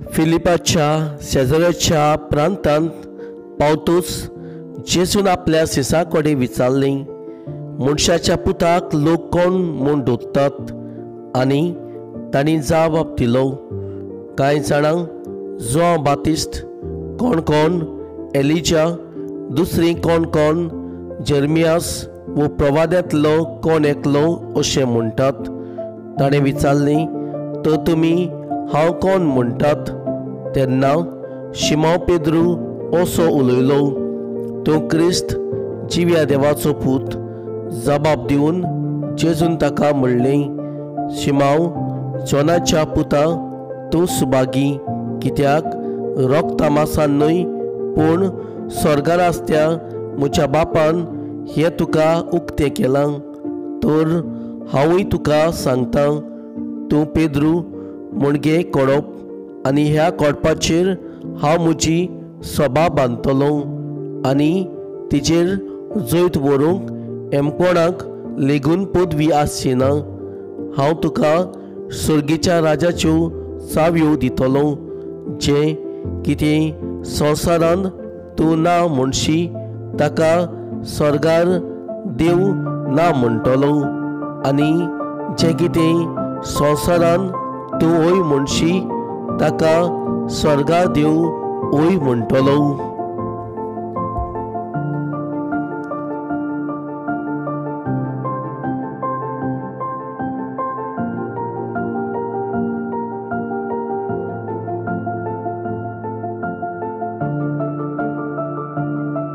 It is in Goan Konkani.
फिलिपाच्या शेजाऱ्याच्या प्रांतांत पावतूच जेजून आपल्या शिसां कडेन विचारलें, मनशाच्या पुताक लोक कोण म्हूण धरतात? आनी तांणी जबाब दिलो, कांय जाणां जुआंव बातिस्त, कोण कोण एलिजा, दुसरी कोण कोण जेर्मियास वो प्रवाद्यांतलो कोण एकलो अशें म्हणटात. ताणें विचारलें, तर तुमी हांव कोण म्हणटात? तेन्ना शिमांव पेद्रू असो उलयलो, तूं क्रिस्त, जिव्या देवाचो पूत. जबाब दिवन जेजून ताका म्हणलें, शिमांव, जॉनाच्या पुता, तूं सुभागी, कित्याक रोगता मासान न्हय पूण स्वर्गार आसत्या म्हज्या बापान हें तुका उक्तें केलां. तर हांवूय तुका सांगता, तूं पेद्रू मुणगे कोडप, आनी ह्या कोडपाचेर हांव म्हजी सभा बांदतलो, आनी तिचेर जैत व्हरूंक एमकोणाक लेगून पदवी आसची ना. हांव तुका सर्गीच्या राजाच्यो चावयो दितलो, जें कितें संवसारांत तूं ना म्हणशी ताका स्वर्गार देव ना म्हणटलो, आनी जें कितें संवसारांत तूं हय म्हणशी ताका स्वर्गार देव हय म्हणटलो.